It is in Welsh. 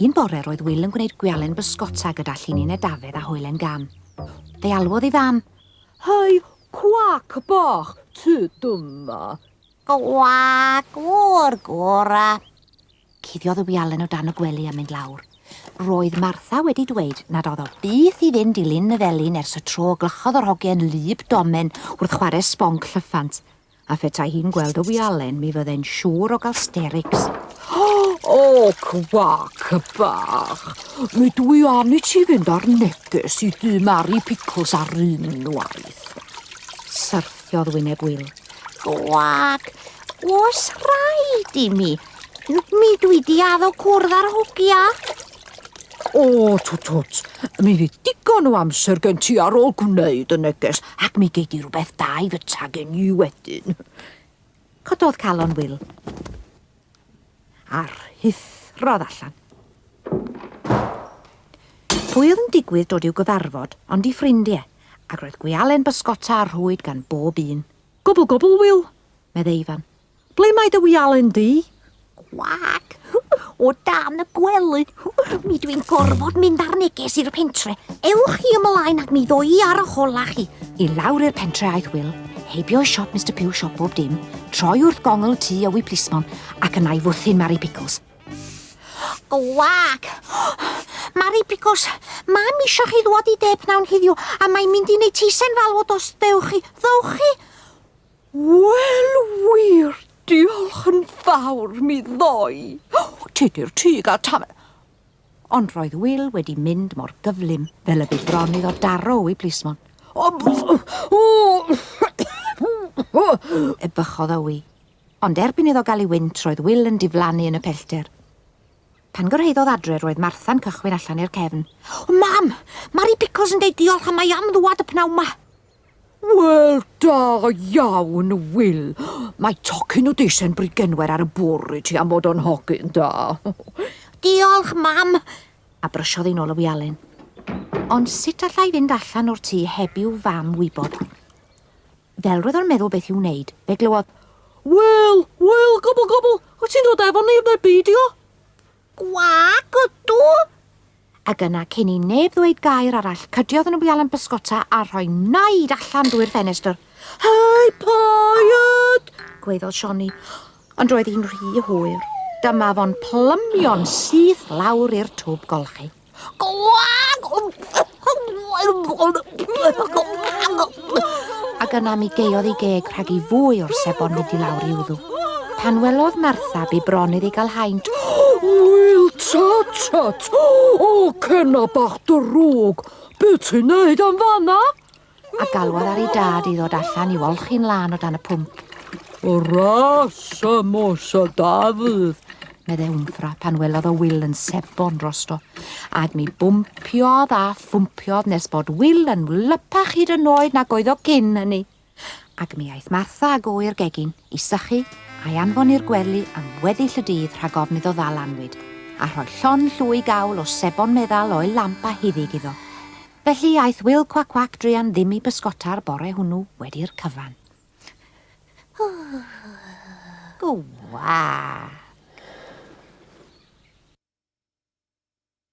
Un bore roedd Wil yn gwneud gwialen bysgota gyda llinyn edafedd a hoelen gam. Fe alwodd ei fam. Hei, cwac bach, tyd yma. Gwac o'r gora. Cuddiodd y wialen o dan y gwely a mynd lawr. Roedd Martha wedi dweud nad oedd o byth i fynd i Lyn y Felin ers y tro glychodd yr hogyn wlyb domen wrth chwarae sbonc llyffant. A phetai hi'n gweld y wialen mi fydde'n siŵr o gael sterics. O, cwac bach, mi dwi am i ti fynd ar neges i dŷ Mari Pickles ar unwaith. Syrthiodd wyneb Wil. Gwag, oes rhaid i mi? Mi dwi di addo cwrdd â'r hogia. O, twt twt, mi fydd digon o amser gen ti ar ôl gwneud y neges ac mi gei di rhywbeth da i fyta gen i wedyn. Cododd calon Wil a rhuthrodd allan. Pwy oedd yn digwydd dod i'w gyfarfod ond i ffrindiau, ac roedd gwialen bysgota a rhwyd gan bob un. Gobl gobl, Wil, medde Ifan. Ble mae dy wialen di? Gwag! O dan y gwely. Mi dwi'n gorfod mynd ar neges i'r pentre. Ewch chi ymlaen ac mi ddo i ar y hola chi. I lawr i'r pentre aeth Wil, heibio i siop Mister Pugh siop bob dim, troi wrth gongl tŷ Owi Plismon ac yna i fwthyn Mari Pickles. Gwag! Mari Pickles, mam isio chi ddwad i de pnawn heddiw a mae'n mynd i neud teisen falwod os dewch chi. Ddowch chi? Wel wir, diolch yn fawr, mi ddoi. Tudur tŷ gael tamed. Ond roedd Wil wedi mynd mor gyflym fel y bu bron iddo daro Owi Plismon. Ebychodd Owi. Ond erbyn iddo gael ei wynt roedd Wil yn diflannu yn y pellter. Pan gyrhaeddodd adre roedd Martha'n cychwyn allan i'r cefn. O mam! Mari Pickles yn deud diolch a mae am ddwad y pnawn ma. Wel da iawn, Wil. Mae tocyn o deisen Brigenwer ar y bwr i ti am fod o'n hogyn da. Diolch, mam! A brysiodd hi nôl y wialen. Ond sut allai fynd allan o'r tŷ heb i'w fam wybod? Fel roedd o'n meddwl beth i'w wneud, fe glywodd, Wil! Wil! Gobl, gobl! Wyt ti'n dod efo ni neu beidio? Gwag ydw! Ac yna, cyn i neb ddweud gair arall, cydiodd yn y wialen bysgota a rhoi naid allan drwy'r ffenestr. Hei, paid! gwaeddodd Sioni. Ond roedd hi'n rhy hwyr. Dyma fo'n plymio'n syth lawr i'r twb golchi. Ac yna mi gaeodd ei geg rhag i fwy o'r sebon fynd i lawr i wddw. Pan welodd Martha bu bron iddi gael haint. Wil, tut, tut! O, cenna bach drwg! Be ti'n neud yn fanna? A galwodd ar ei dad i ddod allan i'w olchi'n lân o dan y pwmp. Ras amos y Dafydd, medde Wmffra pan welodd o Wil yn sebon drosto. Ac mi bwmpiodd a phwmpiodd nes bod Wil yn wlypach hyd yn oed nag oedd o cyn hynny. Ac mi aeth Martha ag o i'r gegin i sychu a'i anfon i'r gwely am weddill y dydd rhag ofn iddo ddal annwyd, a rhoi llond llwy gawl o sebon meddal o'i lamp a huddug iddo. Felly aeth Wil Cwac Cwac druan ddim i bysgota'r bore hwnnw wedi'r cyfan. Gwa!